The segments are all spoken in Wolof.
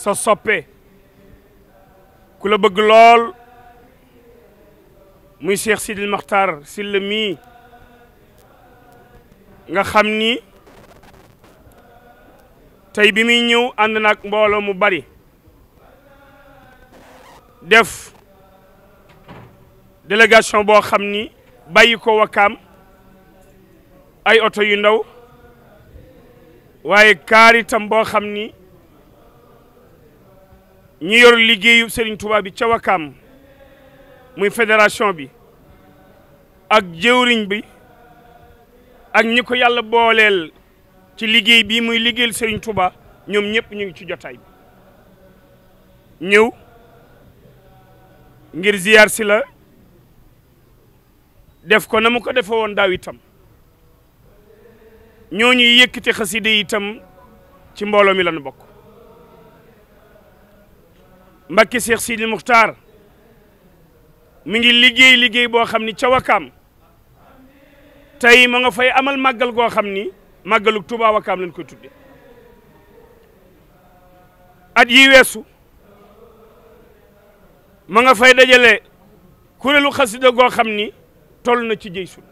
sa soppe ku la bëgg lool muy Cheikh Sidil Makhtar Sylla mii nga xam ni tey bi muy ñëw ànd nag mbooloo mu bari def délégation boo xam ni bàyyi ko Wakaam ay oto yu ndaw waaye kaar itam boo xam ni ñi yor liggéeyu Serigne Touba bi ca Wakaam muy fédération bi ak jëwriñ bi ak ñi ko yàlla booleel ci liggéey bi muy liggéeyal Serigne Touba ñoom ñëpp ñu ngi ci jotaay bi ñëw ngir ziyaar si la def ko na mu ko defe woon daaw itam ñooñu yëkkati xaside itam ci mbooloo mi lañu bokk Mbacké Cheikh Sidil Makhtar mi ngi liggéey boo xam ni ca Wakaam tey ma nga fay amal màggal goo xam ni màggalu Touba Wakaam lañ koy tudde at yi weesu ma nga fay dajale kuréelu xasida goo xam ni toll na ci jëy sun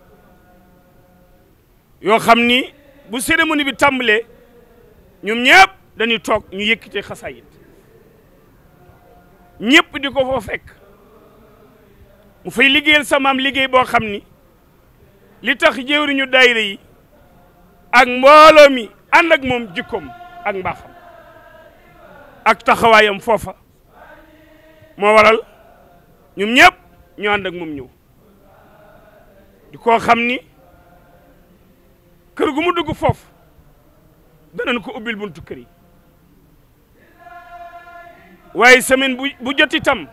yoo xam ni bu cérémonie bi tàmbalee ñoom ñëpp dañuy toog ñu yëkkite xasaayit ñëpp di ko fa fekk mu fay liggéeyal sa maam liggéey boo xam ni li tax jëwriñu daayira yi ak mbooloo mi ànd ak moom jikkoom ak mbaaxam ak taxawaayam foofa moo waral ñoom ñëpp ñu ànd ak moom ñëw di koo xam ni kër gu mu dugg foofu danañ ko ubbil buntu kër yi waaye semaine bu jot itam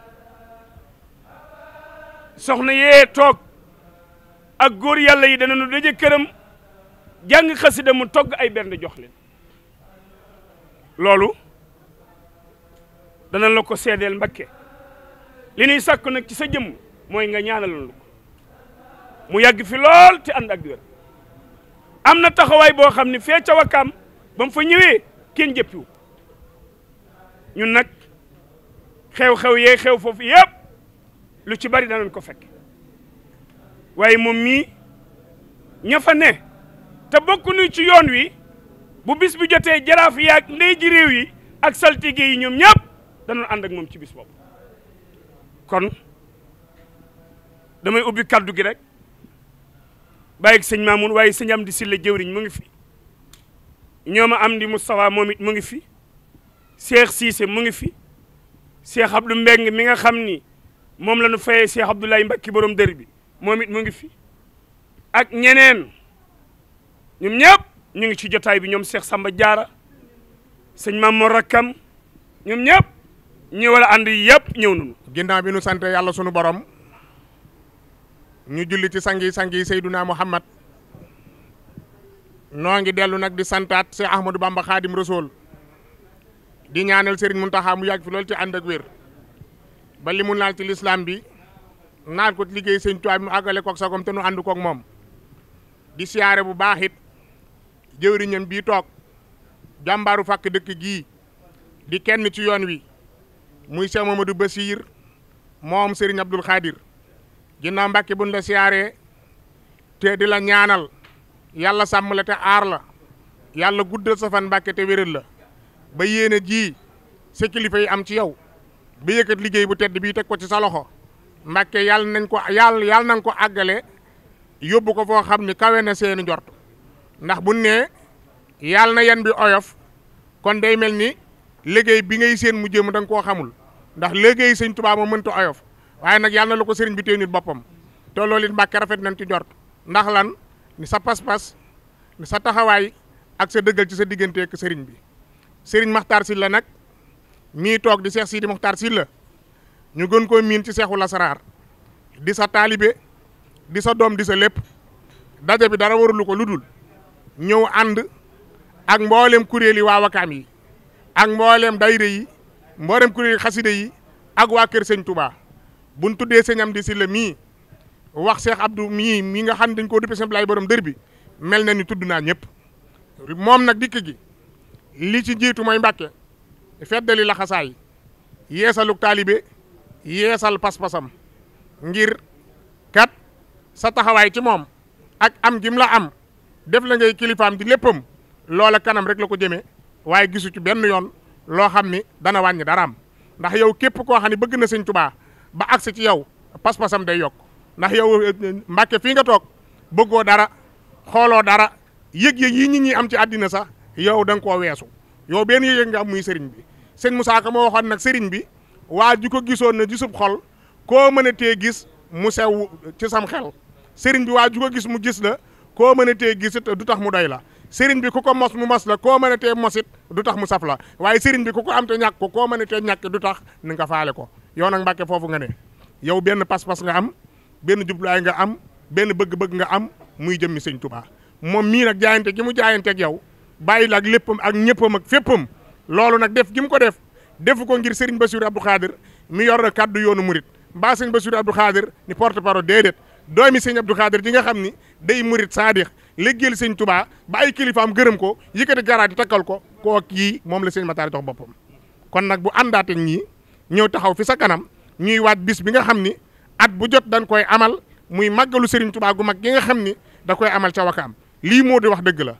soxna yee toog ak góor yàlla yi danañu daje këram jàng xasida mu togg ay bernde jox leen loolu danañ la ko seedeel Mbakke li ñuy sàkku nag ci sa jëmm mooy nga ñaanaloon lu ko mu yàgg fi lool te ànd ak wér am na taxawaay boo xam ne fee ca Wakaam ba mu fa ñëwee kenn jëppiwu ñun nag xew-xew yee xew foofu yëpp lu ci bari danañ ko fekk waaye moom mii ña fa ne te bokkuñu ci yoon wi bu bis bi jotee jaraaf yi ak ndey ji réew yi ak saltige yi ñoom ñëpp danañ ànd ak moom ci bis boobu kon damay ubbi kaddu gi rek bàyyi ak sëñ Mamoun waaye sëñ Amdi Silla jëwriñ mu ngi fi ñooma Amdi Moustapha moom it mu ngi fi Cheikh Cissé mu ngi fi Cheikh Abdou Mbeng mi nga xam ni moom la ñu fayee Cheikh Abdoulaye Mbacke borom dër bi moom it mu ngi fi ak ñeneen ñoom ñëpp ñu ngi ci jotaay bi ñoom Cheikh Samba Diarra sëñ Mamour Rakkam ñoom ñëpp ñi wala ànd yëpp ñëw nañu. ginnaaw bi nu sant yàlla sunu borom ñu julli ci sangi Seyduna Muhammad noo ngi dellu nag di santaat Cheikh Ahmadou Bamba Khadim Rasoul di ñaanal Serigne Mountakha mu yàgg fi loolu ci ànd ak wér ba li mu naal ci lislaam bi naal ko liggéey sëñ Tuubaa bi mu àggale koog sagom te nu ànd koog moom di siyaare bu baax it jëwriñam bii toog jàmbaaru fàkk dëkk gii di kenn ci yoon wi muy Cheikh Mamadou Bassir moom Serigne Abdoul Khadir ginnaaw Mbàkke buñ la siyaaree te di la ñaanal yàlla sàmm la te aar la yàlla guddal sa fan Mbàkke te wéral la ba yéene ji sa kilifa yi am ci yow ba yëkkat liggéey bu tedd bii teg ko ci sa loxo Mbàkke yàlla nañ ko àggale yóbbu ko foo xam ni kawe na seeni njort ndax bu ne yàlla na yan bi oyof kon day mel ni liggéey bi ngay seen mu jëm da nga koo xamul ndax liggéey sëñ Tuubaa moo mënta oyof waaye nag yàlla na la ko sëriñ bi téye nit boppam te loolu it Mbàkke rafet nañ ci njort ndax lan ni sa pas-pas ni sa taxawaay ak sa dëggal ci sa diggante ak sëriñ bi sëriñ Maxtaar Sylla nag mii toog di Seex Sidi Maxtaar Sylla ñu gën koo miin ci Seexul Asraar di sa taalibe di sa doom di sa lépp daje bi dara warulu ko lu dul ñëw ànd ak mboolem kuréel yi waa Wakaam yi ak mboolem dayre yi mboolem kuréel xaside yi ak waa kër sëñ Touba buñ tuddee sëñ Amdi Silla mii wax Cheikh Abdou mii nga xam ne dañ koo duppe sëñ Ablaye borom dër bi mel na ni tudd naa ñëpp moom nag dikk gi li ci jiitu mooy Mbàkke feddali laxasaay yeesaluk taalibe yeesal pas-pasam ngir kat sa taxawaay ci moom ak am gim la am def la ngay kilifaam di léppam loola kanam rek la ko jëmee waaye gisu ci benn yoon loo xam ni dana wàññi daraam ndax yow képp koo xam ne bëgg na sëñ Tuubaa ba agsi ci yow pas-pasam day yokk ndax yow Mbàkke fii nga toog bëggoo dara xooloo dara yëg-yëg yi nit ñi am ci àddina sax yow da nga koo weesu yow benn yëg nga am muy sëriñ bi sëñ Moussa Ka moo waxoon nag sëriñ bi waa ji ko gisoon na gisub xol koo mën a tee gis mu sew ci sam xel sëriñ bi waa ji ko gis mu gis la koo mën a tee gisit du tax mu doy la sëriñ bi ku ko mos mu mos la koo mën a tee mosit du tax mu saf la waaye sëriñ bi ku ko am te ñàkk ko koo mën a tee ñàkk du tax ni nga faale ko yow nag Mbàkke foofu nga ne yow benn pas-pas nga am benn jubluwaay nga am benn bëgg-bëgg nga am muy jëmmi sëñ Tuubaa moom mii nag jaayante gi mu jaayanteeg yow bàyyi la ak léppam ak ñëppam ak féppam loolu nag def gi mu ko defu ko ngir Serigne Bassirou Abdou Khadir mi yor kaddu yoonu murit mbaa sëñ Bassirou Abdou Khadir ni porte parole déedéet doomi sëñ Abdou Khadir ji nga xam ni day murit saadix liggéeyal sëñ Tuubaa ba ay kilifaam gërëm ko yëkkati garaat di takkal ko koo kii moom la sëñ Matar jox boppam kon nag bu àndaate ñii ñëw taxaw fi sa kanam ñuy waat bis bi nga xam ni at bu jot dañ koy amal muy màggalu Serigne Touba gu mag gi nga xam ni da koy amal ca Wakaam lii moo di wax dëgg la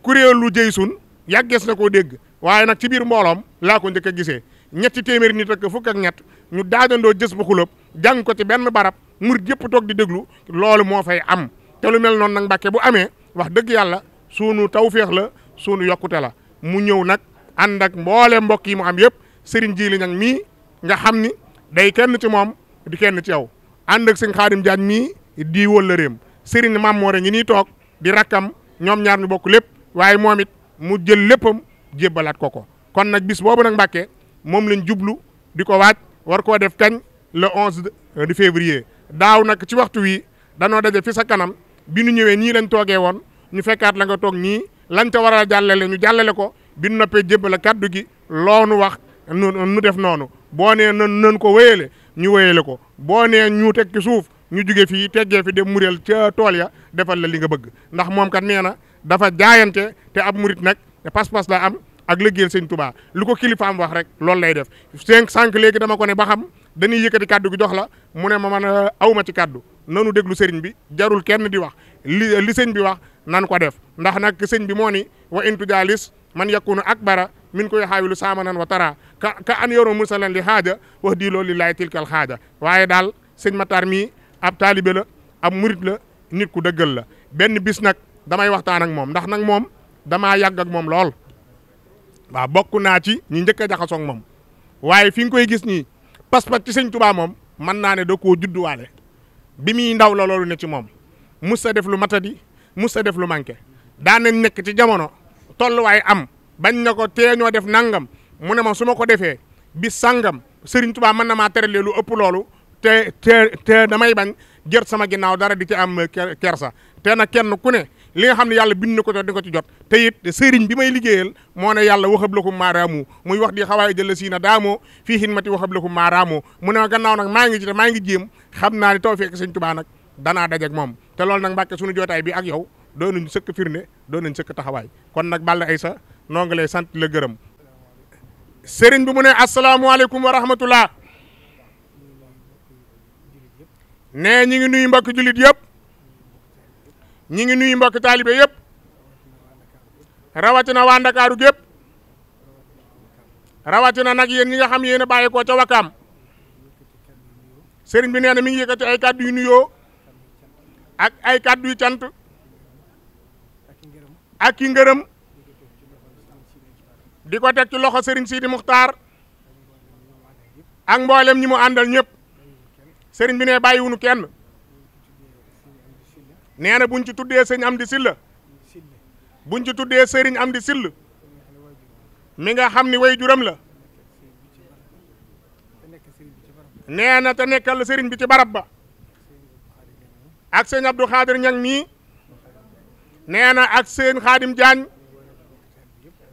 kuréelu jëy sun yàggees na koo dégg waaye nag ci biir mbooloom laa ko njëkk a gisee ñetti téeméeri nit ak fukk ak ñett ñu daajandoo jës bu xulóob jàng ko ci benn barab murit yëpp toog di déglu loolu moo fay am te lu mel noonu nag Mbàkke bu amee wax dëgg yàlla sunu tawféex la sunu yokkute la mu ñëw nag ànd ak mboole mbokk yi mu am yëpp Serigne Jili Ñang mii nga xam ni day kenn ci moom di kenn ci yow ànd ak sëñ Xaadim Jaañ mii di wëllëreem Serigne Mamoore ngi nii toog di rakkam ñoom ñaar ñu bokk lépp waaye moom it mu jël léppam jébbalaat ko kon nag bis boobu nag Mbàkke moom lañ jublu di ko waaj war koo def kañ le 11 de février daaw nag ci waxtu wi danoo daje fi sa kanam bi nu ñëwee nii lañ toogee woon ñu fekkaat la nga toog nii lañ ca war a jàllale ñu jàllale ko bi nu noppee jébbale kaddu gi loonu wax nu def noonu boo nee nan ko wéyale ñu wéyale ko boo nee ñu teg ci suuf ñu jóge fii teggee fi dem muréel ca tool ya defal la li nga bëgg ndax moom kat nee na dafa jaayante te ab murit nag pas-pas la am ak liggéeyal sëñ Tuubaa lu ko kilifaam wax rek loolu lay def sànq léegi dama ko ne ba xam dañuy yëkkati kaddu gi jox la mu ne ma man awma ci kaddu nanu déglu sëriñ bi jarul kenn di wax li sëñ bi wax nan ko def ndax nag sëñ bi moo ni wa intu jaalis man yakunu akbara min koy xaawilu saamanan wa tara ka an yoro mursalan li xaaja wax di loolu lillaay tilkal xaaja waaye daal sëñ Matar mii ab taalibe la ab murit la nit ku dëggal la benn bis nag damay waxtaan ak moom ndax nag moom damaa yàgg ak moom lool waaw bokk naa ci ñi njëkk a jaxasoo ak moom waaye fi nga koy gis nii pas-pas ci sëñ Tuubaa moom mën naa ne da koo judduwaale bi muy ndaw la loolu ne ci moom mus sa def lu matadi mus sa def lu manqué daanañ nekk ci jamono tolluwaay am bañ na ko tee ñoo def nangam mu ne ma su ma ko defee bis sangam Sëriñ Tuubaa mën na maa teralee lu ëpp loolu te damay bañ jër sama ginnaaw dara di ci am kersa te nag kenn ku ne li nga xam ne yàlla bind na ko jot di ko ci jot te it sëriñ bi may liggéeyal moo ne yàlla waxab lakum maaraamu muy wax di xawaay jël siina daamoo fii xidmati waxab lakum maaraamu mu ne ma gannaaw nag maa ngi ci te maa ngi jéem xam naa ni tawfeex Sëriñ Tuubaa nag danaa dajeek moom te loolu nag Mbàkke suñu jootaay bi ak yow doon nañ sëkk firnde doon nañ sëkk taxawaay kon nag Balla Aïssa noo ngi lay sant la gërëm sëriñ bi mu ne asalaamaaleykum wa rahmatullah ne ñi ngi nuyu mbokki jullit yëpp ñi ngi nuyu mbokki taalibe yëpp rawatina waa Ndakaaru gépp rawatina nag yéen ñi nga xam yéen a bàyyi ko ca Wakaam sëriñ bi nee na mi ngi yëkkati ay kàddu yu nuyoo ak ay kàddu yu cant ak ki ngërëm di ko teg ci loxo sëriñ Sidi Muxtaar ak mboolem ñi mu àndal ñëpp sëriñ bi ne bàyyiwunu kenn nee na buñ ci tuddee sëñ Amdi Silla buñ ci tuddee sëriñ Amdi Sill mi nga xam ni way juram la nee na te nekkal sëriñ bi ci barab ba ak sëñ Abdou Khadir Ñang mii nee na ak sëñ Xaadim Jaañ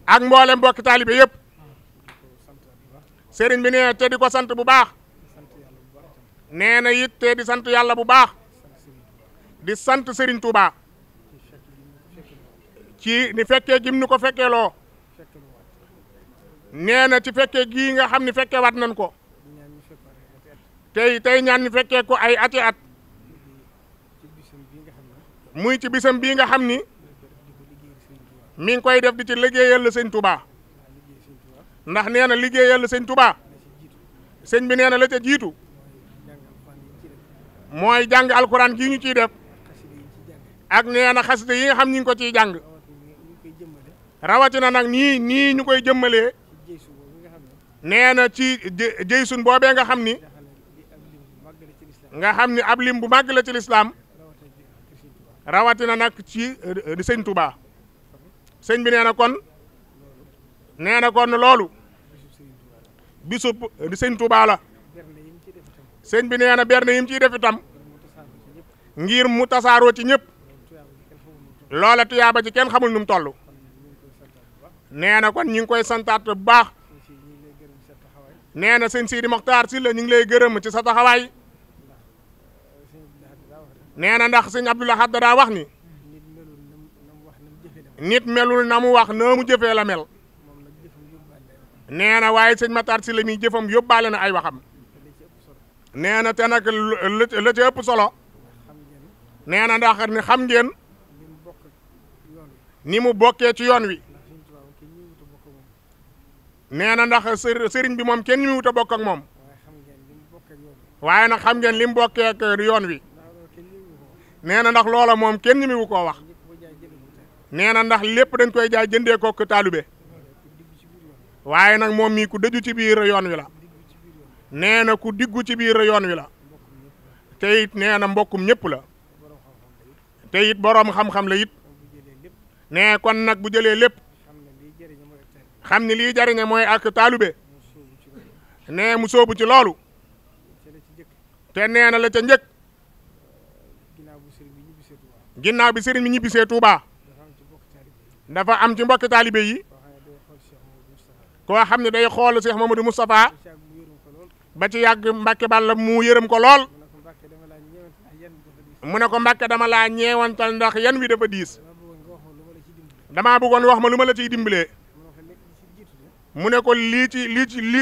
ak mboolem mbokki taalibe yëpp sëriñ bi nee te di ko sant bu baax nee na it te di sant yàlla bu baax di sant Serigne Touba ci ni fekkee gim ni ko fekkee loo nee na ci fekkee gii nga xam ni fekkee wat nañ ko tey ñaan ni fekkee ko ay ati at muy ci bisam bii nga xam ni mi ngi koy def di ci liggéeyal la sëñ Touba ndax nee na liggéeyal la sëñ Touba sëñ bi nee na la ca jiitu mooy jàng alxuraan gii ñu ciy def ak nee na xasida yi nga xam ñi ngi ko ciy jàng rawatina nag nii ñu koy jëmmalee nee na ci jëy sun boobee nga xam ni ab lim bu màgg la ci lislaam rawatina nag ci di sëñ Touba sëñ bi nee na kon loolu bisub di sëñ Touba la sëñ bi nee na berne yim ciy def itam ngir mu tasaaroo ci ñëpp loola tuyaaba ci kenn xamul nu mu toll nee na kon ñi ngi koy santaat bu baax nee na sëñ Sidi Mokhtar Sylla ñu ngi lay gërëm ci sa taxawaay nee na ndax sëñ Abdou Lahad daa wax ni nit melul na mu wax na mu jëfee la mel nee na waaye sëñ Makhtar Sylla mi jëfam yóbbaale na ay waxam nee na te nag la ci ëpp solo nee na ndax ni xam ngeen ni mu bokkee ci yoon wi nee na ndax sëriñ bi moom kenn ñu wut a bokk ak moom waaye nag xam ngeen li mu bokkee ak yoon wi nee na ndax loola moom kenn ñu wu koo wax nee na ndax lépp dañ koy jaay jëndee kook taalube waaye nag moom mii ku dëju ci biir yoon wi la nee na ku diggu ci biir yoon wi la te it nee na mbokkum ñëpp la te it boroom xam-xam la it nee kon nag bu jëlee lépp xam ni lii jariñe mooy ak taalube nee mu sóobu ci loolu te nee na la ca njëkk ginnaaw bi sëriñ bi ñibbisee Touba dafa am ci mbokki taalibe yi koo xam ne day xool Cheikh Mamadou Moustapha ba ci yàgg Mbàkke Balla mu yërëm ko lool mu ne ko Mbàkke dama laa ñeewantal ndax yan wi dafa diis damaa bëggoon wax ma lu ma la ciy dimbalee mu ne ko lii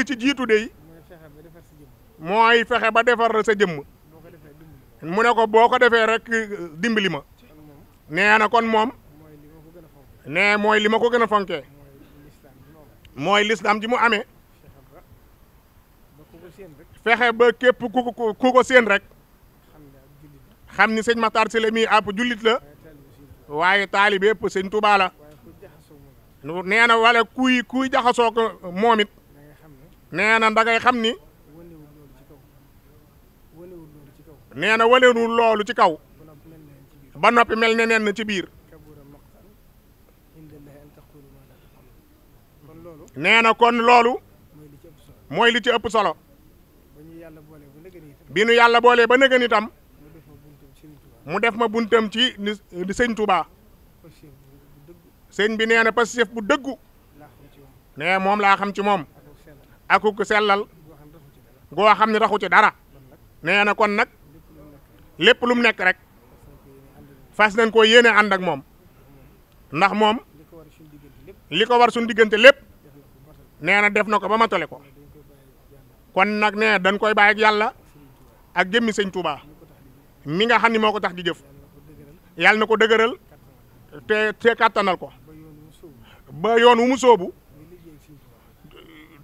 ci jiitu de mooy fexe ba defar sa jëmm mu ne ko boo ko defee rek dimbali ma nee na kon moom nee mooy li ma ko gën a fonkee mooy lislaam ji mu amee fexe ba képp ku ko séen rek xam ni sëñ Makhtar Sylla mi ab jullit la waaye taalibe yëpp sëñ Touba la nee na wala kuy jaxasoo ko moom it nee na da ngay xam ni nee na wanewul loolu ci kaw ba noppi mel ne nen ci biir nee na kon loolu mooy li ci ëpp solo bi nu yàlla boolee ba nëgën itam mu def ma buntam ci di sëñ Touba sëñ bi nee na pasif bu dëggu nee moom laa xam ci moom akuk sellal goo xam ne raxu ci dara nee na kon nag lépp lu mu nekk rek fas nañ koo yéene ànd ak moom ndax moom li ko war suñu diggante lépp nee na def na ko ba matale ko kon nag nee dañ koy bàyyi ak yàlla ak jëmmi sëñ Touba mi nga xam ni moo ko tax di jëf yàlla na ko dëgëral te kàttanal ko ba yoon wu mu soobu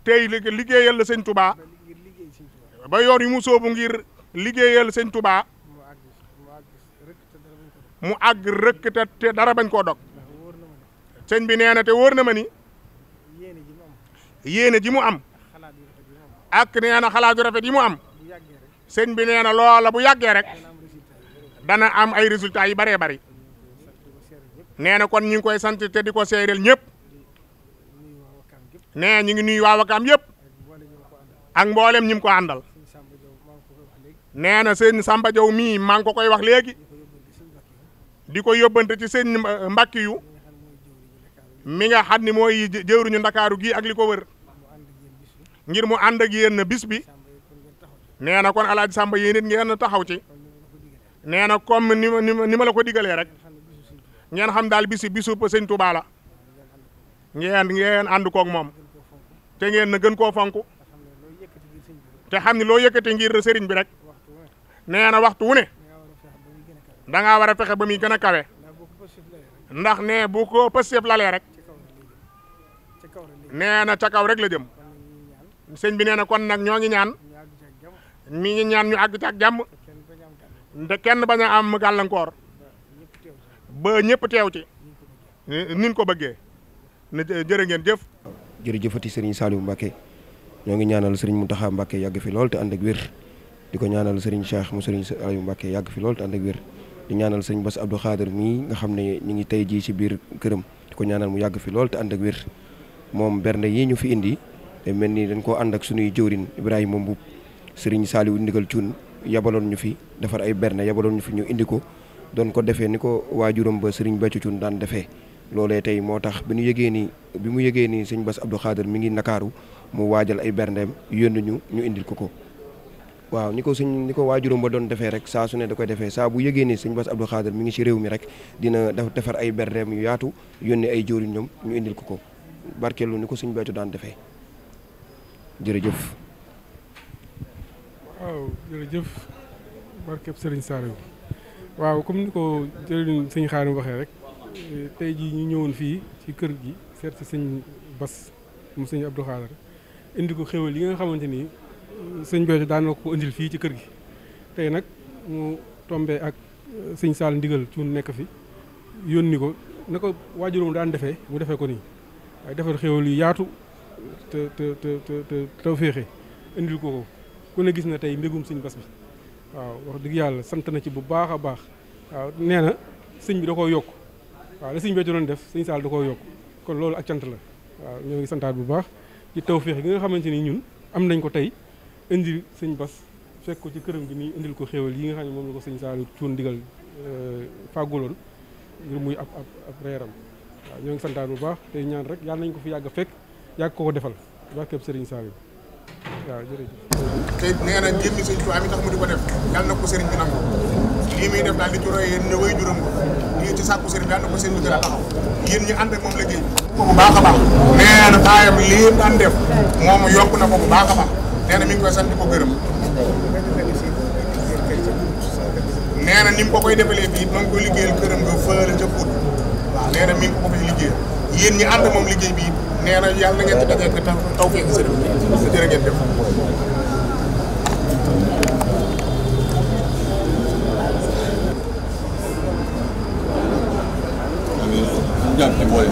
tey liggéeyal la sëñ Touba ba yoon wu mu soobu ngir liggéeyal sëñ Touba mu àgg rëkk te dara bañ koo dog sëñ bi nee na te wóor na ma ni yéene ji mu am ak nee na xalaat yu rafet yi mu am sëñ bi nee na loola bu yàggee rek dana am ay résultats yu bëree bëri nee na kon ñu ngi koy sant te di ko seereel ñëpp nee ñu ngi nuyu waa Wakaam yëpp ak mboolem ñi mu ko àndal nee na sëñ Samba Diaw mii maa ngi ko koy wax léegi di ko yóbbante ci sëñ Mbàkki yu mi nga xam ni mooy jëwriñu Ndakaaru gi ak li ko wër ngir mu ànd ak yéen bis bi nee na kon Alaaji Samba yéen it ngeen taxaw ci nee na comme ni ma la ko digalee rek ngeen xam daal bisu sëñ Touba la ngeen ànd koog moom te ngeen na gën koo fonk te xam ni loo yëkkati ngir sëriñ bi rek nee na waxtu wu ne da ngaa war a fexe ba muy gën a kawe ndax ne bu ko pëstéef lalee rek nee na ca kaw rek la jëm sëñ bi nee na kon nag ñoo ngi ñaan mi ngi ñaan ñu àgg ci ak jàmm te kenn bañ a am gàllankoor ba ñëpp teew ci nin ko bëggee ne jërë ngeen jëf. jërëjëfati Serigne Saliou Mbacké ñoo ngi ñaanal Serigne Mountakha Mbacké yàgg fi lool te ànd ak wér di ko ñaanal Serigne Cheikh mu Serigne Saliou Mbacké yàgg fi lool te ànd ak wér di ñaanal Serigne Bass Abdou Khader mii nga xam ne ñu ngi tey jii ci biir këram di ko ñaanal mu yàgg fi lool te ànd ak wér moom bernde yi ñu fi indi te mel ni dañ koo ànd ak sunuy jëwrin Ibrahima Mbuub Serigne Saliou ndigal Cuun yabaloon ñu fi defar ay berne yabaloon ñu fi ñu indi ko doon ko defee ni ko waajuram ba Serigne Béthio Cuun daan defee loolee tey moo tax bi mu yëgee ni sëñ Bass Abdou Khader mi ngi Ndakaaru mu waajal ay berndeem yónni ñu indil ko waaw ni ko waajuram ba doon defee rek saa su ne da koy defee saa bu yëgee ni sëñ Bass Abdou Khader mi ngi ci réew mi rek dina defar ay berndeem yu yaatu yónni ay jëwriñ ñoom ñu indil ko barkeelu ni ko sëñ Béthio daan defee jërëjëf. waaw jërëjëf barkeb Serigne Saliou waaw comme ni ko jëriñ sëñ Xaadim waxee rek tey jii ñu ñëwoon fii ci kër gi seet si sëñ Bass mu sëñ Abdou Khader indi ko xéwal yi nga xamante ni sëñ Béthio daan na ko indil fii ci kër gi tey nag mu tombé ak sëñ Sall ndigal Cuun nekk fi yónni ko na ko waajuram daan defee mu defee ko nii waaye defar xéwal yu yaatu te taw féexe indil ko ku ne gis na tey mbégum sëñ Bass bi waaw wax dëgg yàlla sant na ci bu baax a baax waaw nee na sëñ bi da koo yokk waaw la sëñ Béthio doon def sëñ Sall da koo yokk kon loolu ak cant la waaw ñoo ngi santaat bu baax ci tawféex gi nga xamante ni ñun am nañ ko tey indi sëñ Bass fekk ko ci këram gi nii indil ko xéewal yi nga xam ne moom la ko sëñ Saliou Thioune digal fàgguloon ngir muy ab reeram waaw ñoo ngi santaat bu baax tey ñaan rek yàlla nañ ko fi yàgg a fekk yàgg ko defal barkeb Serigne Saliou waaw jërëjëf. te nee na jëmmi sëñ Tuubaa mi tax mu di ko def yàlla na ko sëriñ bi nangu lii muy def daal di ci roy yéen ne way juróom ko lii ci sàkku sëriñ bi yàlla na ko sëriñ bi gën a taxaw yéen ñi ànd ak moom liggéey ko bu baax a baax nee na taayam lii daan def moom yokk na ko bu baax a baax nee na mi ngi koy sant di ko gërëm nee na ni mu ko koy defalee bii ma ngi koy liggéeyal këram nga fële ca Pout waaw nee na mi ngi ko koy liggéeyal yéen ñi ànd moom liggéey bii nee na yàlla na ngeen ci dajeeg taw fekk sëriñ bi jërë ngeen def. jàpp ci boole